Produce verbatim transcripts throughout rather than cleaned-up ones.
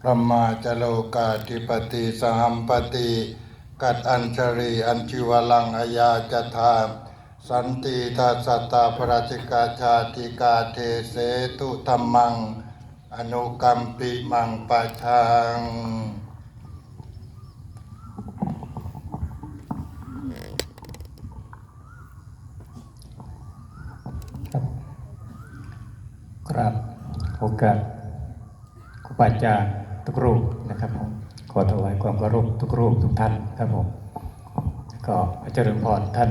Brahmā ca lokādhipatī sahampati, kaṭṭhañjali añjivaraṃ ayācatha, santī dasatta pārājikā jātikā, desetu dhammaṃ anukampimaṃ pajaṃ. ครับ กราบ ขอกราบ ครูบาอาจารย์ทุกรูปนะครับผม ขอถวายความเคารพทุกรูปทุกท่านครับผม แล้วก็เจริญพรท่าน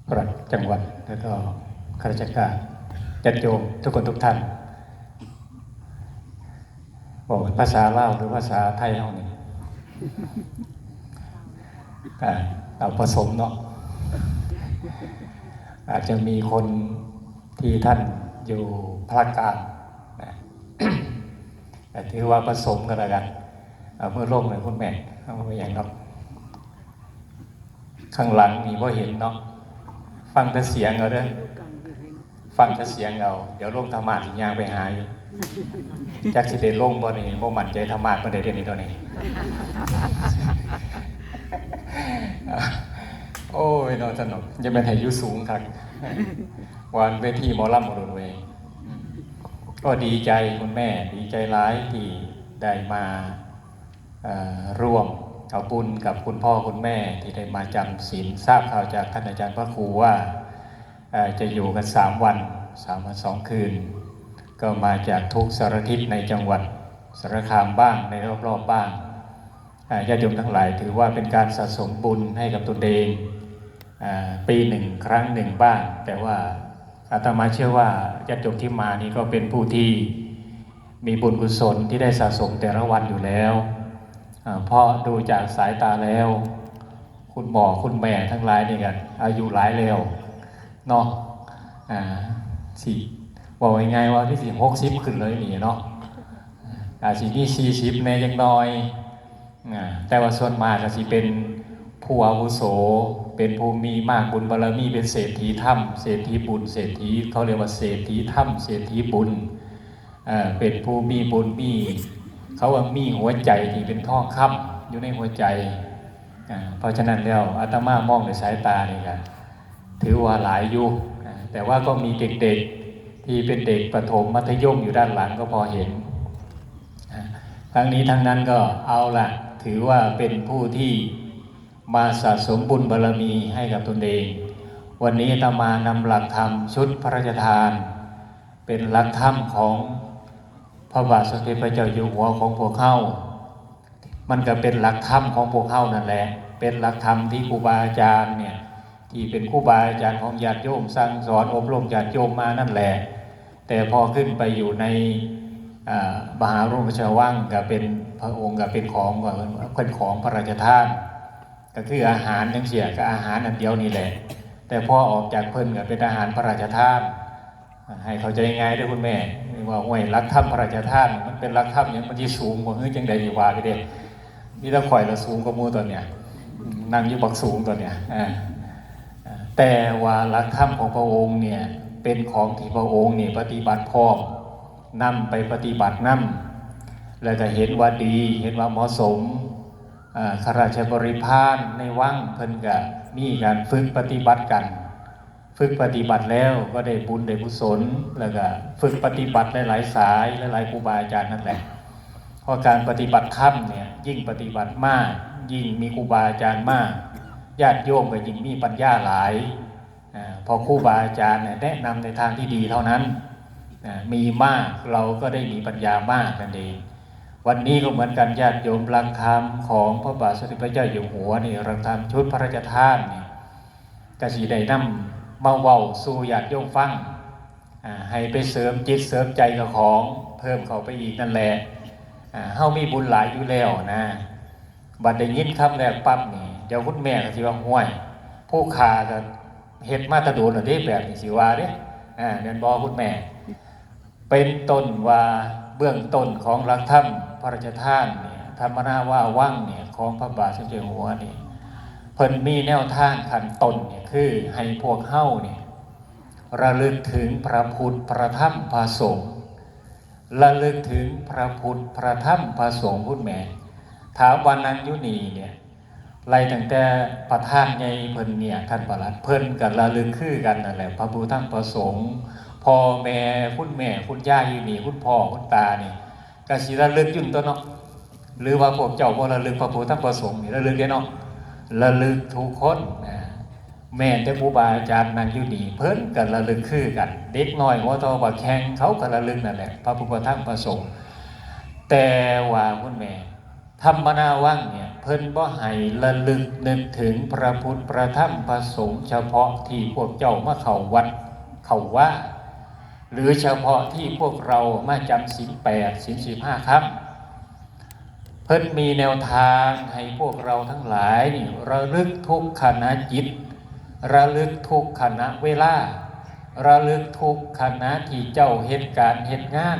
ปลัดจังหวัด แล้วก็ข้าราชการ ญาติโยมทุกคนทุกท่าน บอกเป็นภาษาลาวหรือภาษาไทยเฮานี่ อ่า เอาผสมเนาะ อาจจะมีคนที่ท่านอยู่ภาคกลางนะ แต่ถือว่าผสมกันแล้วกัน เอามือลงเลยคุณแม่ เอามืออย่างเนาะ ข้างหลังนี่บ่เห็นเนาะ ฟังแต่เสียงเอาเด้อ ฟังแต่เสียงเอา เดี๋ยวลงธรรมะสิย่างไปหาอยู่ จักสิได้ลงบ่นี่ บ่มั่นใจธรรมะปานใดเด้อนี่ตอนนี้ โอ้ยเนาะ สนุก จะเป็นให้อยู่สูงคัก ว่าเวทีหมอลำบ่โดนเวง ก็ดีใจคุณแม่ ดีใจหลายที่ได้มา เอ่อ ร่วมเอาบุญกับคุณพ่อคุณแม่ที่ได้มาจำศีล ทราบข่าวจากท่านอาจารย์พระครูว่า เอ่อ จะอยู่กันสามวัน สามวันสองคืน ก็มาจากทุกสารทิศในจังหวัดสารคามบ้าง ในรอบๆบ้าง อ่า ญาติโยมทั้งหลาย ถือว่าเป็นการสะสมบุญให้กับตนเอง อ่า ปีหนึ่งครั้งหนึ่งบ้าง แต่ว่าอาตมาเชื่อว่าญาติโยมที่มานี่ก็เป็นผู้ที่มีบุญกุศลที่ได้สะสมแต่ละวันอยู่แล้ว อ่า เพราะดูจากสายตาแล้ว คุณหมอคุณแม่ทั้งหลายนี่ก็อายุหลายแล้วเนาะ อ่า สิ เว้าง่ายๆว่าคือสิหกสิบขึ้นเลยนี่เนาะ อาจสิมีสี่สิบแหน่จักหน่อย อ่า แต่ว่าส่วนมากก็สิเป็นผู้อาวุโส เป็นผู้มีมากบุญบารมี เป็นเศรษฐีธรรม เศรษฐีบุญ เศรษฐี เขาเรียกว่าเศรษฐีธรรม เศรษฐีบุญ เอ่อ เป็นผู้มีบุญมี เขาว่ามีหัวใจที่เป็นทองคำอยู่ในหัวใจ อ่า เพราะฉะนั้นแล้วอาตมามองด้วยสายตานี่ก็ถือว่าหลายอยู่ อ่า แต่ว่าก็มีเด็กๆที่เป็นเด็กประถมมัธยมอยู่ด้านหลังก็พอเห็น อ่า ทั้งนี้ทั้งนั้นก็เอาละ ถือว่าเป็นผู้ที่มาสะสมบุญบารมีให้กับตนเอง วันนี้อาตมานำหลักธรรมชุดพระราชทาน เป็นหลักธรรมของพระบาทสมเด็จพระเจ้าอยู่หัวของพวกเฮา มันก็เป็นหลักธรรมของพวกเฮานั่นแหละ เป็นหลักธรรมที่ครูบาอาจารย์เนี่ย ที่เป็นครูบาอาจารย์ของญาติโยมสั่งสอนอบรมญาติโยมมานั่นแหละ แต่พอขึ้นไปอยู่ใน อ่า มหาบรมราชวังก็เป็นพระองค์ก็เป็นของ ก็เป็นของพระราชทาน ก็คืออาหารจังซี้ ก็อาหารอันเดียวนี่แหละ แต่พอออกจากเพิ่นก็เป็นอาหารพระราชทาน ให้เข้าใจง่ายเด้อคุณแม่ ว่าห้วยหลักธรรมพระราชทาน มันเป็นหลักธรรมหยัง มันสิสูงกว่า คือจังใด๋ สิว่าไปเด้ มีแต่ข้อยละสูงกว่าหมู่ตอนเนี้ย นั่งอยู่บักสูงตอนเนี้ย อ่า แต่ว่าหลักธรรมของพระองค์เนี่ย เป็นของที่พระองค์นี่ปฏิบัติพร้อม นำไปปฏิบัตินำ แล้วก็เห็นว่าดี เห็นว่าเหมาะสม อ่า ข้าราชบริพารในวังเพิ่นก็มีการฝึกปฏิบัติกัน ฝึกปฏิบัติแล้วก็ได้บุญได้กุศล แล้วก็ฝึกปฏิบัติหลายๆสาย หลายๆครูบาอาจารย์นั่นแหละ เพราะการปฏิบัติธรรมเนี่ย ยิ่งปฏิบัติมาก ยิ่งมีครูบาอาจารย์มาก ญาติโยมก็ยิ่งมีปัญญาหลาย อ่า เพราะครูบาอาจารย์เนี่ยแนะนำในทางที่ดีเท่านั้น อ่า มีมากเราก็ได้มีปัญญามากนั่นเอง วันนี้ก็เหมือนกัน ญาติโยม หลักธรรมของพระบาทสมเด็จพระเจ้าอยู่หัวนี่ หลักธรรมชุดพระราชทานนี่ ก็สิได้นำมาเว้าสู่ญาติโยมฟัง อ่า ให้ไปเสริมจิตเสริมใจเจ้าของเพิ่มเข้าไปอีกนั่นแหละ อ่า เฮามีบุญหลายอยู่แล้วนะ บัดได้ยินคำแรกปั๊บนี่ เดี๋ยวคุณแม่ก็สิว่า "ห้วย ผู้ข้าก็เฮ็ดมาแต่โดนแล้วเด้ แบบนี้" สิว่าเด้ อ่า แม่นบ่คุณแม่ เป็นต้นว่าเบื้องต้นของหลักธรรมพระราชทานเนี่ย ธรรมนาวาวังเนี่ย ของพระบาทสมเด็จหัวนี่ เพิ่นมีแนวทางขั้นต้นเนี่ย คือให้พวกเฮาเนี่ย ระลึกถึงพระพุทธ พระธรรม พระสงฆ์ ระลึกถึงพระพุทธ พระธรรม พระสงฆ์ คุณแม่ ถามว่านั่งอยู่นี่เนี่ย ไล่ตั้งแต่ประธานใหญ่เพิ่นเนี่ย ท่านปลัด เพิ่นก็ระลึกคือกันนั่นแหละ พระพุทธ พระธรรม พระสงฆ์ พ่อแม่ คุณแม่ คุณยายอยู่นี่ คุณพ่อ คุณตานี่ ก็สิระลึกอยู่ตัวเนาะ หรือว่าพวกเจ้าบ่ระลึกพระพุทธ พระธรรม พระสงฆ์นี่ ระลึกเด้เนาะ ระลึกทุกคนนะ แม้แต่ครูบาอาจารย์นั่งอยู่นี่ เพิ่นก็ระลึกคือกัน เด็กน้อยหัวทอบักแข้ง เขาก็ระลึกนั่นแหละ พระพุทธ พระธรรม พระสงฆ์ แต่ว่าคุณแม่ ธรรมนาวังเนี่ย เพิ่นบ่ให้ระลึกนึกถึงพระพุทธ พระธรรม พระสงฆ์ เฉพาะที่พวกเจ้ามาเข้าวัด เข้าวา หรือเฉพาะที่พวกเรามาจำศีลแปด ศีลสิบห้าค่ำ เพิ่นมีแนวทางให้พวกเราทั้งหลายนี่ระลึกทุกขณะจิต ระลึกทุกขณะเวลา ระลึกทุกขณะที่เจ้าเฮ็ดการเฮ็ดงาน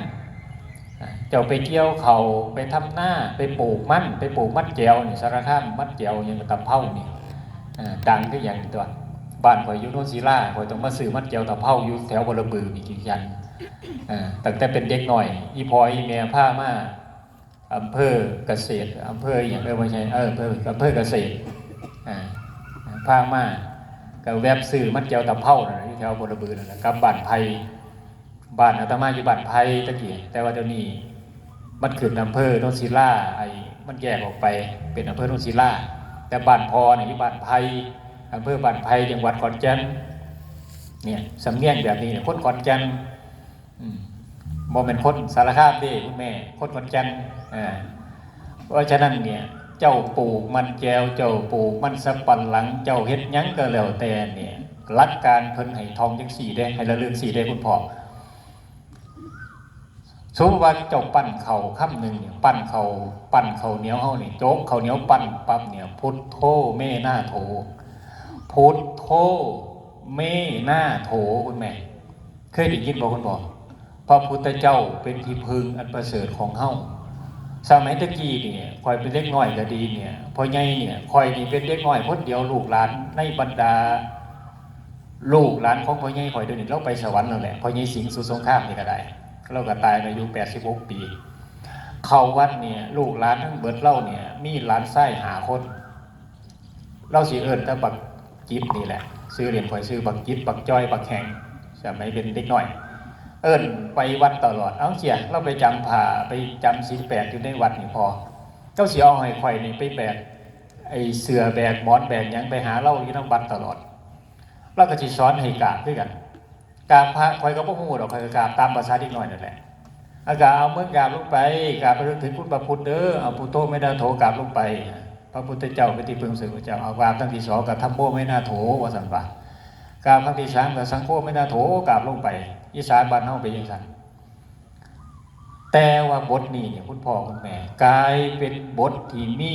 เจ้าไปเกี่ยวข้าว ไปทำนา ไปปลูกมัน ไปปลูกมันแก้วนี่ สารคามมันแก้ว หยังตำเภานี่ อ่า ดังคือหยังตัว บ้านข้อยอยู่โนนศิลา ข้อยต้องมาซื้อมันแก้วตำเภาอยู่แถวบอระบือนี่ ยืนยัน อ่า ตั้งแต่เป็นเด็กน้อย อีพ่ออีแม่พามา อำเภอเกษตร อำเภอหยัง เออ บ่ใช่ เออ อำเภอ อำเภอเกษตร อ่า พามา ก็แวบซื้อมันแก้วตำเภานั่นแหละ อยู่แถวบอระบือนั่นแหละ กับบ้านไผ่ บ้านอาตมาอยู่บ้านไผ่ตะกี้ แต่ว่าเดี๋ยวนี้มันขึ้นอำเภอโนนศิลา ไอ้ มันแยกออกไปเป็นอำเภอโนนศิลา แต่บ้านพ่อนี่อยู่บ้านไผ่ อำเภอบ้านไผ่ จังหวัดขอนแก่น เนี่ย สำเนียงแบบนี้เนี่ย คนขอนแก่น อืม บ่แม่นคนสารคามเด้คุณแม่ คนขอนแก่น อ่า เพราะฉะนั้นเนี่ย เจ้าปลูกมันแก้ว เจ้าปลูกมันสำปะหลัง เจ้าเฮ็ดหยังก็แล้วแต่เนี่ย หลักการเพิ่นให้ท่องจังซี่เด้ ให้ระลึกซี่เด้คุณพ่อ สมมุติว่าเจ้าปั้นข้าวคำหนึ่งเนี่ย ปั้นข้าว ปั้นข้าวเหนียวเฮานี่ โจกข้าวเหนียวปั้นปั๊บเนี่ย พุทโธเมนาโถ พุทโธเมนาโถ คุณแม่ เคยได้ยินบ่คุณพ่อ พระพุทธเจ้าเป็นที่พึ่งอันประเสริฐของเฮา สมัยตะกี้เนี่ย ข้อยเป็นเด็กน้อยก็ดีเนี่ย พ่อใหญ่เนี่ย ข้อยนี่เป็นเด็กน้อยคนเดียว ลูกหลานในบรรดา ลูกหลานของพ่อใหญ่ข้อยเดี๋ยวนี้ ลาวไปสวรรค์แล้วแหละ พ่อใหญ่สิงห์สุสงครามนี่ก็ได้ ลาวก็ตายอายุแปดสิบหกปี เข้าวัดเนี่ย ลูกหลานทั้งเบิดลาวเนี่ย มีหลานชายห้าคน ลาวสิเอิ้นแต่บักจิตนี่แหละ ชื่อเล่นข้อยชื่อบักจิต บักจ้อย บักแฮง สมัยเป็นเด็กน้อย เอิ้นไปวัดตลอด เอ้า เสีย ลาวไปจำพระ ไปจำศีลแปดอยู่ในวัดนี่พ่อ เจ้าสิเอาให้ข้อยนี่ไปแบก ไอ้เสื่อแบกหมอนแบกหยังไปหาลาวอยู่นำวัดตลอด ลาวก็สิสอนให้กราบคือกัน กราบพระข้อยก็บ่ฮู้ดอก ข้อยก็กราบตามภาษาเด็กน้อยนั่นแหละ แล้วก็เอามือกราบลงไป กราบระลึกถึงคุณพระพุทธเด้อ เอาพุทโธเมนาโถกราบลงไป พระพุทธเจ้าเป็นที่พึ่งสุดพระเจ้า เอากราบครั้งที่สองก็ธัมโมเมนาโถ ว่าซั่นว่า กราบครั้งที่สามก็สังโฆเมนาโถกราบลงไป อีสานบ้านเฮาเป็นจั่งซั่น แต่ว่าบทนี้เนี่ย คุณพ่อคุณแม่ กลายเป็นบทที่มี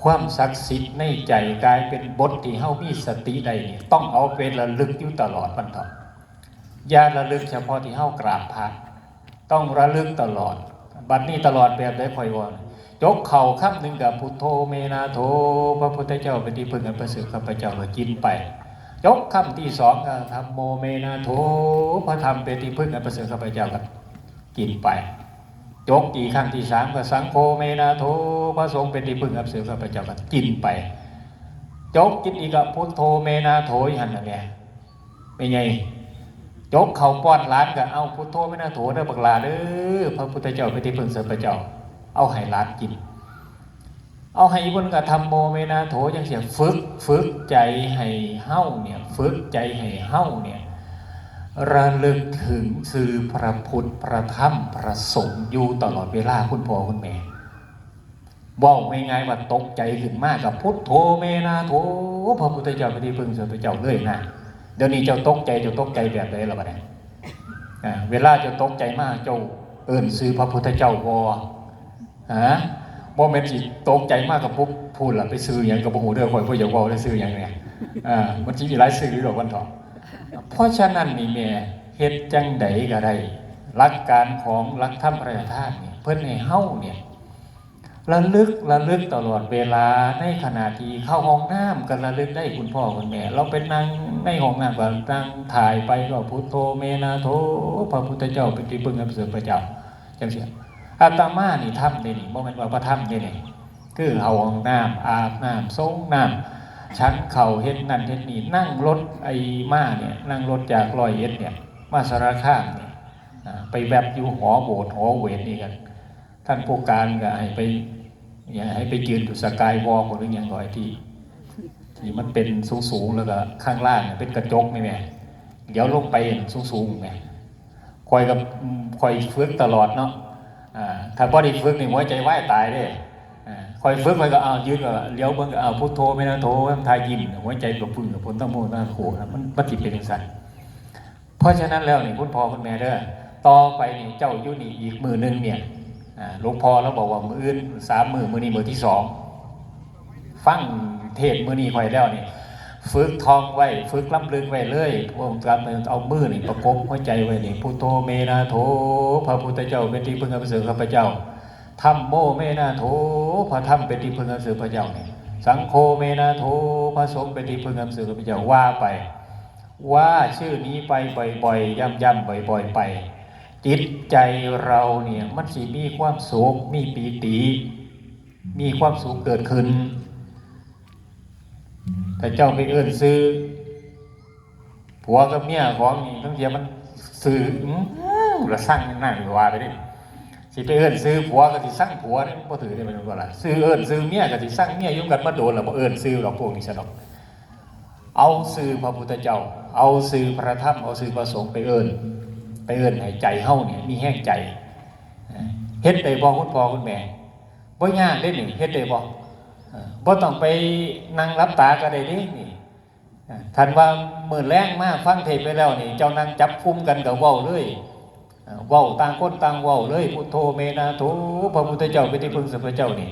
ความศักดิ์สิทธิ์ในใจ กลายเป็นบทที่เฮามีสติได้นี่ ต้องเอาไประลึกอยู่ตลอด บัดเถาะ อย่าระลึกเฉพาะที่เฮากราบพระ ต้องระลึกตลอด บัดนี้ตลอดแบบใดข้อยว่า จกข้าวคำหนึ่งก็พุทโธเมนาโถ พระพุทธเจ้าเป็นที่พึ่งอันประเสริฐข้าพเจ้าก็กินไป จกคำที่สองก็ธัมโมเมนาโถ พระธรรมเป็นที่พึ่งอันประเสริฐข้าพเจ้าก็กินไป จกอีกครั้งที่สามก็สังโฆเมนาโถ พระสงฆ์เป็นที่พึ่งอันประเสริฐข้าพเจ้าก็กินไป จกกินอีกก็พุทโธเมนาโถ อยู่หั่นน่ะแม่ แม่ใหญ่ จกข้าวป้อนหลานก็เอาพุทโธเมนาโถเด้อบักหล่าเด้อ พระพุทธเจ้าเป็นที่พึ่งเสริมพระเจ้า เอาให้หลานกิน เอาให้อีกคนก็ธัมโมเมนาโถ จั่งซี้ ฝึก ฝึกใจให้เฮาเนี่ย ฝึกใจให้เฮาเนี่ย ระลึกถึงชื่อพระพุทธ พระธรรม พระสงฆ์อยู่ตลอดเวลา คุณพ่อคุณแม่ เว้าง่ายๆว่าตกใจขึ้นมาก็พุทโธเมนาโถ พระพุทธเจ้าเป็นที่พึ่งส่วนตัวเจ้าเลยนะ เดี๋ยวนี้เจ้าตกใจ เจ้าตกใจแบบใดล่ะบัดนี้ อ่า เวลาเจ้าตกใจมา เจ้าเอิ้นชื่อพระพุทธเจ้าบ่ ฮะ บ่แม่นสิตกใจมากกับปุ๊บ พูดล่ะ ไปชื่อหยังก็บ่ฮู้เด้อ ข้อยบ่อยากเว้าเด้อ ชื่อหยังเนี่ย อ่า มันสิมีหลายชื่ออยู่ดอก วันเถาะ เพราะฉะนั้นนี่แม่ เฮ็ดจั่งใดก็ได้ หลักการของหลักธรรมพระราชทานนี่ เพิ่นให้เฮาเนี่ย ระลึก ระลึกตลอดเวลา ในขณะที่เข้าห้องน้ำก็ระลึกได้ คุณพ่อคุณแม่ เราไปนั่งในห้องน้ำก็นั่งถ่ายไปก็ พุทโธ เมนะโถ พระพุทธเจ้าเป็นที่พึ่งอันประเสริฐ พระเจ้า จังซี้ อาตมานี่ทำเด้นี่ บ่แม่นว่าบ่ทำเด้นี่ คือเข้าห้องน้ำ อาบน้ำ สรงน้ำ ฉันข้าว เฮ็ดนั่นเฮ็ดนี่ นั่งรถไอ้มาเนี่ย นั่งรถจากร้อยเอ็ดเนี่ย มาสารคามเนี่ย อ่า ไปแวบอยู่หอโหวต หอเวทนี่กัน ท่านผู้การก็ให้ไป เนี่ย ให้ไปยืนอยู่สกายวอล์กหรือหยังก่อน ที่ ที่มันเป็นสูงๆ แล้วก็ข้างล่างเนี่ยเป็นกระจกนี่แหม เดี๋ยวลงไปสูงๆ แหม ข้อยก็ ข้อยฝึกตลอดเนาะ อ่า ถ้าบ่ได้ฝึกนี่หัวใจวายตายเด้ อ่า ข้อยฝึก ข้อยก็ อ้าว ยืนก็เหลียวเบิ่งก็ อ้าว พุทโธ เมนะโถ ทายิ้ม หัวใจก็ปึ้งกับพุทโธ นะโม นะโถ นะ มัน มันสิเป็นจังซั่น เพราะฉะนั้นแล้วนี่ คุณพ่อคุณแม่เด้อ ต่อไปนี่เจ้าอยู่นี่อีกมื้อหนึ่งเนี่ย อ่า หลวงพ่อเราบอกว่ามื้ออื่นสามมื้อ มื้อนี้มื้อที่สอง ฟังเทศน์มื้อนี้ข้อยแล้วนี่ ฝึกท่องไว้ ฝึกรำลึกไว้เลย พวกการเอามือนี่ประกบหัวใจไว้นี่ พุทโธ เมนะโถ พระพุทธเจ้าเป็นที่พึ่งอันประเสริฐข้าพเจ้า ธัมโม เมนะโถ พระธรรมเป็นที่พึ่งอันประเสริฐข้าพเจ้านี่ สังโฆ เมนะโถ พระสงฆ์เป็นที่พึ่งอันประเสริฐข้าพเจ้า ว่าไป ว่าชื่อนี้ไปบ่อยๆ ย่ำๆ บ่อยๆ ไป จิตใจเราเนี่ยมันสิมีความสุข มีปีติ มีความสุขเกิดขึ้น ถ้าเจ้าไปเอิ้นชื่อผัวกับเมียของนี่ บางเทื่อมันซื่อ อื้อหือ ละซังนั่งว่าไปเด้ สิไปเอิ้นชื่อผัวก็สิซังผัวนี่ มันบ่ถือได้ แม่นบ่ล่ะ ชื่อเอิ้นชื่อเมียก็สิซังเมีย อยู่กันมาโดนแล้ว บ่เอิ้นชื่อดอกพวกนี้ซะดอก เอาชื่อพระพุทธเจ้า เอาชื่อพระธรรม เอาชื่อพระสงฆ์ไปเอิ้น ไปเอิ้นให้ใจเฮาเนี่ยมีแฮงใจ เฮ็ดได้บ่คุณพ่อคุณแม่ บ่ยากเด้นี่ เฮ็ดได้บ่ เออ บ่ต้องไปนั่งหลับตาก็ได้เด้นี่ เออ ท่านว่ามื้อแลงมาฟังเทศน์ไปแล้วนี่ เจ้านั่งจับกลุ่มกันก็เว้าเลย เอ่อ เว้าต่างคนต่างเว้าเลย พุทโธ เมนะโถ พระพุทธเจ้าเป็นที่พึ่งสำหรับเจ้านี่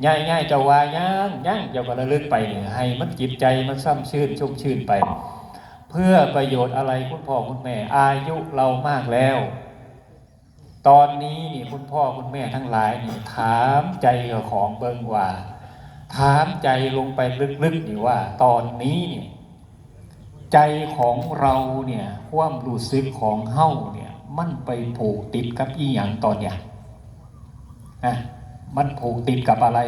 ย่ายๆ เจ้าว่ายัง ยัง เจ้าก็ระลึกไปนี่ ให้มันจิตใจมันช่ำชื่น ชุ่มชื่นไป เพื่อประโยชน์อะไร คุณพ่อคุณแม่ อายุเรามากแล้ว ตอนนี้นี่ คุณพ่อคุณแม่ทั้งหลายนี่ ถามใจเจ้าของเบิ่งว่า ถามใจลงไปลึกๆ นี่ว่า ตอนนี้นี่ ใจของเราเนี่ย ความรู้สึกของเฮาเนี่ย มันไปผูกติดกับอีหยังตอนเนี้ย อ่ะ มันผูกติดกับอะไร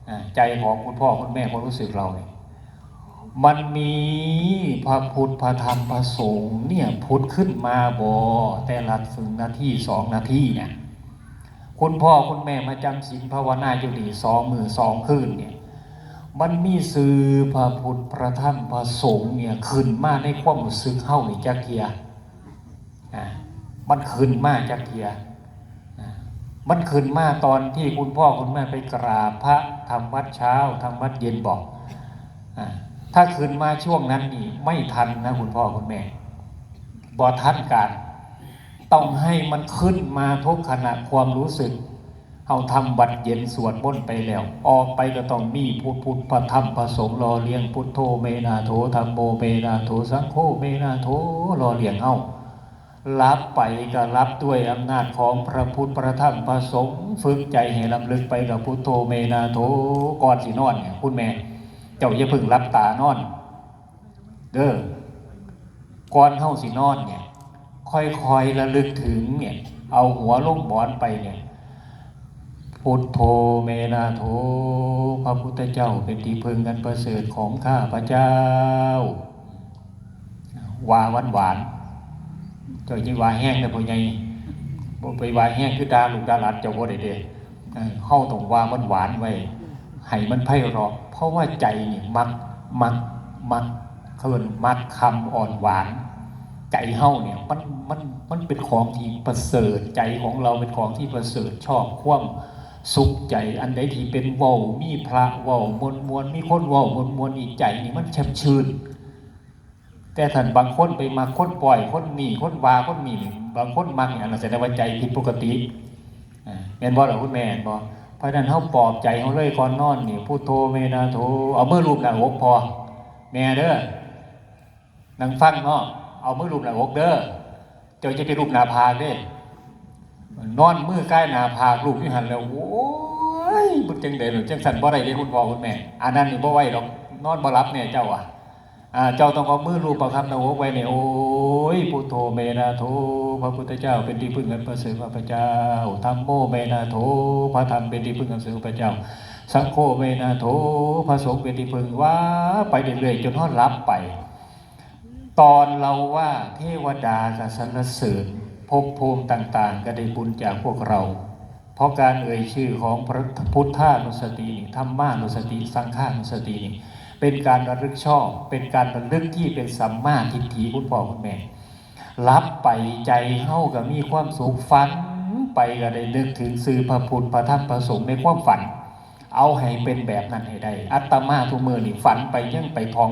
อ่ะ ใจของคุณพ่อคุณแม่ ความรู้สึกเราเนี่ย มันมีพระพุทธ พระธรรม พระสงฆ์เนี่ย ผุดขึ้นมาบ่ แต่ละหนึ่งนาที สองนาทีเนี่ย คุณพ่อคุณแม่มาจำศีลภาวนาอยู่นี่ สองมื้อสองคืนเนี่ย มันมีชื่อพระพุทธ พระธรรม พระสงฆ์เนี่ย ขึ้นมาในความรู้สึกเฮานี่จักเทื่อ อ่า มันขึ้นมาจักเทื่อ อ่า มันขึ้นมาตอนที่คุณพ่อคุณแม่ไปกราบพระ ทำวัตรเช้า ทำวัตรเย็นบ่ อ่า ถ้าขึ้นมาช่วงนั้นนี่ ไม่ทันนะ คุณพ่อคุณแม่ บ่ทันการ ต้องให้มันขึ้นมาทุกขณะความรู้สึก เฮาทำวัตรเย็นสวดมนต์ไปแล้ว ออกไปก็ต้องมีพุทธ พุทธ พระธรรม พระสงฆ์หล่อเลี้ยง พุทโธ เมนะโถ ธัมโม เมนะโถ สังโฆ เมนะโถ หล่อเลี้ยงเฮา หลับไปก็หลับด้วยอำนาจของพระพุทธ พระธรรม พระสงฆ์ ฝึกใจให้รำลึกไปกับพุทโธ เมนะโถ ก่อนสินอนเนี่ย คุณแม่ เจ้าอย่าเพิ่งหลับตานอน เด้อ ก่อนเฮาสินอนเนี่ย ค่อยๆ ระลึกถึงเนี่ย เอาหัวลงหมอนไปเนี่ย พุทโธ เมนะโถ พระพุทธเจ้าเป็นที่พึ่งอันประเสริฐของข้าพเจ้า ว่าหวานๆ เจ้าอย่าว่าแฮงเด้อพ่อใหญ่ บ่ไปว่าแฮงคือด่าลูกด่าหลานเจ้าบ่ได้เด้ เออ เฮาต้องว่าหวานๆ ไว้ ให้มันไพเราะ เพราะว่าใจนี่มัก มัก มัก เขาเอิ้นมักคำอ่อนหวาน ใจเฮาเนี่ย มัน มัน มันเป็นของที่ประเสริฐ ใจของเราเป็นของที่ประเสริฐ ชอบความสุขใจ อันใดที่เป็นเว้า มีพระเว้ามวลๆ มีคนเว้ามวลๆ นี่ใจนี่มันแช่มชื่น แต่ท่านบางคนไปมักคนป้อย คนนี่ คนว่า คนนี่ บางคนมักนี่ อันนั้นแสดงว่าใจผิดปกติ อ่า แม่นบ่ล่ะคุณแม่ แม่นบ่ เพราะฉะนั้นเฮาปลอบใจเฮาเลยก่อนนอนนี่ พุทโธ เมนะโถ เอามือลูบหน้าอกพ่อ แม่เด้อ นั่งฟังเนาะ เอามือลูบหน้าอกเด้อ เจ้าจะไปลูบหน้าผากเด้ นอนมือก้ายหน้าผากลูบอยู่หั่นแล้ว โอ้ เฮ้ย มันจังใด๋ล่ะ จังซั่นบ่ได้เด้คุณพ่อคุณแม่ อันนั้นนี่บ่ไหวดอก นอนบ่หลับแน่เจ้าอะ อ่า เจ้าต้องเอามือลูบประคำหน้าอกไว้นี่ โอ้ย พุทโธเมนะโธ พระพุทธเจ้าเป็นที่พึ่งอันประเสริฐของข้าพเจ้า ธัมโมเมนะโธ พระธรรมเป็นที่พึ่งอันประเสริฐของข้าพเจ้า สังโฆเมนะโธ พระสงฆ์เป็นที่พึ่ง ว่าไปเรื่อยๆ จนฮอดหลับไป ตอนเราว่าเทวดาก็สรรเสริญ ภพภูมิต่างๆ ก็ได้บุญจากพวกเรา เพราะการเอ่ยชื่อของพระพุทธานุสตินี่ ธรรมานุสติ สังฆานุสตินี่ เป็นการระลึกชอบ เป็นการระลึกที่เป็นสัมมาทิฏฐิคุณพ่อคุณแม่ หลับไปใจเฮาก็มีความสุข ฝันไปก็ได้นึกถึงชื่อพระพุทธ พระธรรม พระสงฆ์ในความฝัน เอาให้เป็นแบบนั้นให้ได้ อาตมาทุกมื้อนี่ฝันไปยังไปท่อง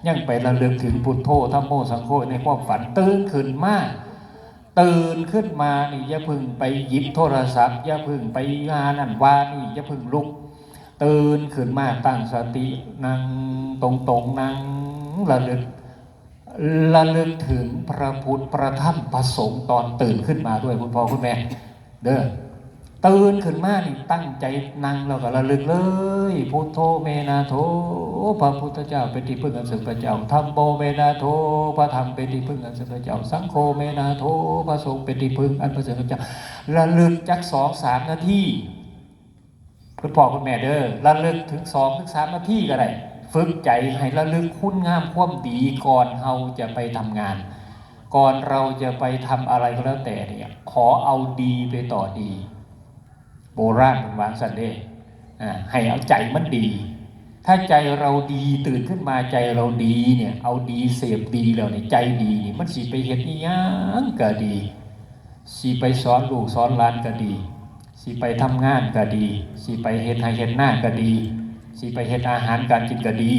ยังไประลึกถึงพุทโธ ธัมโม สังโฆ ในความฝัน ตื่นขึ้นมา ตื่นขึ้นมานี่อย่าเพิ่งไปหยิบโทรศัพท์ อย่าเพิ่งไปว่านั่นว่านี่ อย่าเพิ่งลุก ตื่นขึ้นมาตั้งสติ นั่งตรงๆ นั่งระลึก ระลึกถึงพระพุทธ พระธรรม พระสงฆ์ ตอนตื่นขึ้นมาด้วย คุณพ่อคุณแม่ เด้อ ตื่นขึ้นมานี่ตั้งใจนั่งแล้วก็ระลึกเลย พุทโธเมนะโธ พระพุทธเจ้าเป็นที่พึ่งอันประเสริฐของข้าพเจ้า ธัมโมเมนะโธ พระธรรมเป็นที่พึ่งอันประเสริฐของข้าพเจ้า สังโฆเมนะโธ พระสงฆ์เป็นที่พึ่งอันประเสริฐของข้าพเจ้า ระลึกจักสองสามนาที คุณพ่อคุณแม่เด้อ ระลึกถึงสองถึงสามนาทีก็ได้ ฝึกใจให้ระลึกคุณงามความดีก่อนเราจะไปทำงาน ก่อนเราจะไปทำอะไรก็แล้วแต่เนี่ย ขอเอาดีไปต่อดี โบราณเพิ่นว่าซั่นเด้ อ่า ให้เอาใจมันดี ถ้าใจเราดี ตื่นขึ้นมาใจเราดีเนี่ย เอาดีเสพดีแล้วเนี่ย ใจดีนี่ มันสิไปเฮ็ดอิหยังก็ดี สิไปสอนลูกสอนหลานก็ดี สิไปทำงานก็ดี สิไปเฮ็ดไร่เฮ็ดนาก็ดี สิไปเฮ็ดอาหารการกินก็ดี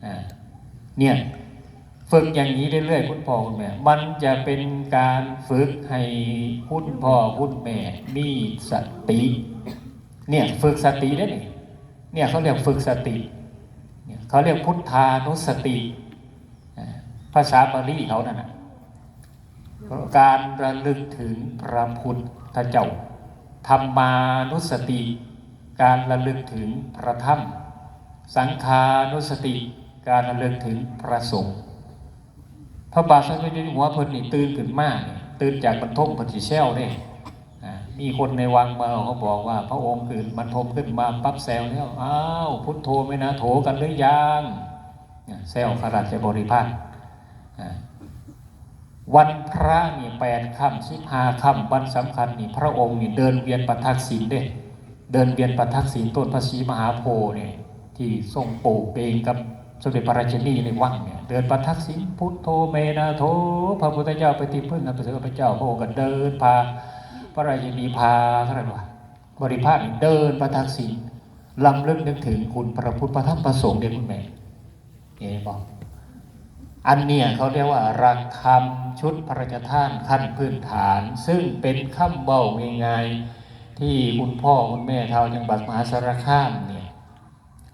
อ่า เนี่ย ฝึกอย่างนี้เรื่อยๆ คุณพ่อคุณแม่ มันจะเป็นการฝึกให้คุณพ่อคุณแม่มีสติ เนี่ย ฝึกสติเด้นี่ เนี่ย เขาเรียกฝึกสติ เนี่ย เขาเรียกพุทธานุสติ อ่า ภาษาบาลีเขานั่นน่ะ การระลึกถึงพระพุทธเจ้า ธัมมานุสติ การระลึกถึงพระธรรม สังฆานุสติ การระลึกถึงพระสงฆ์ พระบาทสมเด็จอยู่หัวเพิ่นนี่ตื่นขึ้นมานี่ ตื่นจากบรรทมเพิ่นสิแซวเด้ อ่า มีคนในวังมาเขาบอกว่า พระองค์ตื่นบรรทมขึ้นมาปั๊บแซวแล้ว อ้าว พุทโธเมนะโธกันหรือยัง เนี่ย แซวข้าราชบริพาร อ่า วันพระนี่แปดค่ำ สิบห้าค่ำ วันสำคัญนี่ พระองค์นี่เดินเวียนประทักษิณเด้ เดินเวียนประทักษิณต้นพระศรีมหาโพธิ์เนี่ย ที่ทรงปลูกเองกับสมเด็จพระราชินีในวังเนี่ย เดินประทักษิณ พุทโธเมนะโธ พระพุทธเจ้าเป็นที่พึ่งอันประเสริฐของข้าพเจ้า พระองค์ก็เดินพาพระราชินี พาเท่านั้นว่า บริพารนี่เดินประทักษิณ รำลึกนึกถึงคุณพระพุทธ พระธรรม พระสงฆ์เด้คุณแม่ เห็นบ่ อันเนี้ยเขาเรียกว่าหลักธรรมชุดพระราชทานขั้นพื้นฐาน ซึ่งเป็นคำเว้าง่ายๆ ที่คุณพ่อคุณแม่เฒ่าจังหวัดมหาสารคามเนี่ย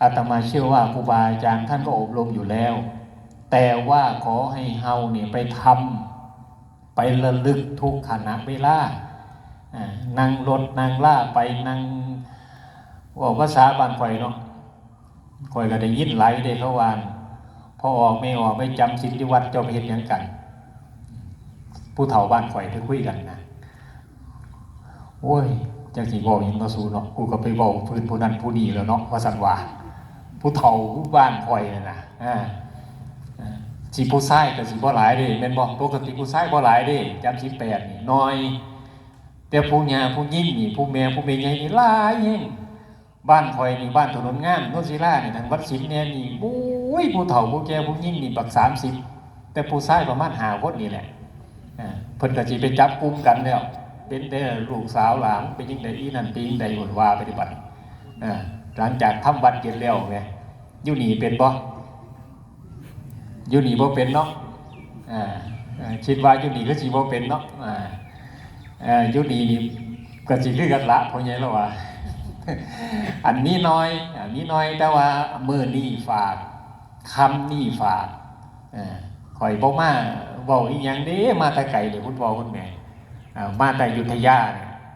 อาตมาเชื่อว่าครูบาอาจารย์ท่านก็อบรมอยู่แล้ว แต่ว่าขอให้เฮาเนี่ยไปทำ ไประลึกทุกขณะเวลา อ่า นั่งรถนั่งลาไป นั่ง เว้าภาษาบ้านข่อยเนาะ ข่อยก็ได้ยินหลายเด้เขาว่า พ่อออกแม่ออกไปจำศีลอยู่วัด เจ้าไปเฮ็ดหยังกัน ผู้เฒ่าบ้านข่อยไปคุยกันนะ โอ้ย จักสิเว้าหยังเนาะสูเนาะ กูก็ไปเว้าพื้นผู้นั้นผู้นี้แล้วเนาะ ว่าซั่นว่า ผู้เฒ่าบ้านข่อยนั่นน่ะ อ่า อ่า สิผู้ชายก็สิบ่หลายเด้ แม่นบ่ ปกติผู้ชายบ่หลายเด้ จำศีลแปดนี่น้อย แต่ผู้ย่าผู้หญิงนี่ ผู้แม่ผู้แม่ใหญ่นี่หลายแฮง บ้านข่อยนี่ บ้านถนนงาม โนนศิลานี่ ทางวัดศิลป์แน่นี่ โอ้ย ผู้เฒ่าผู้แก่ผู้หญิงนี่บักสามสิบ แต่ผู้ชายประมาณห้าคนนี่แหละ อ่า เพิ่นก็สิไปจับกลุ่มกันแล้ว เป็นแต่ลูกสาวหลาน เป็นจังใด๋อีนั่น เป็นจังใด๋ เพิ่นว่าไปฏิบัติ อ่า หลังจากทำวัดเย็นแล้วแหม อยู่นี่เป็นบ่ อยู่นี่บ่เป็นเนาะ อ่า อ่า คิดว่าอยู่นี่คือสิบ่เป็นเนาะ อ่า อ่า อยู่นี่นี่ก็สิคือกันละ พ่อใหญ่ลาวว่า อันนี้น้อย อ่า มีน้อย แต่ว่ามื้อนี้ฝาก ค่ำนี้ฝาก เอ่อ ข่อยบ่มาเว้าอีหยังเด้ มาแต่ไกลเด้ คุณพ่อคุณแม่ อ่า มาแต่อยุธยาเนี่ย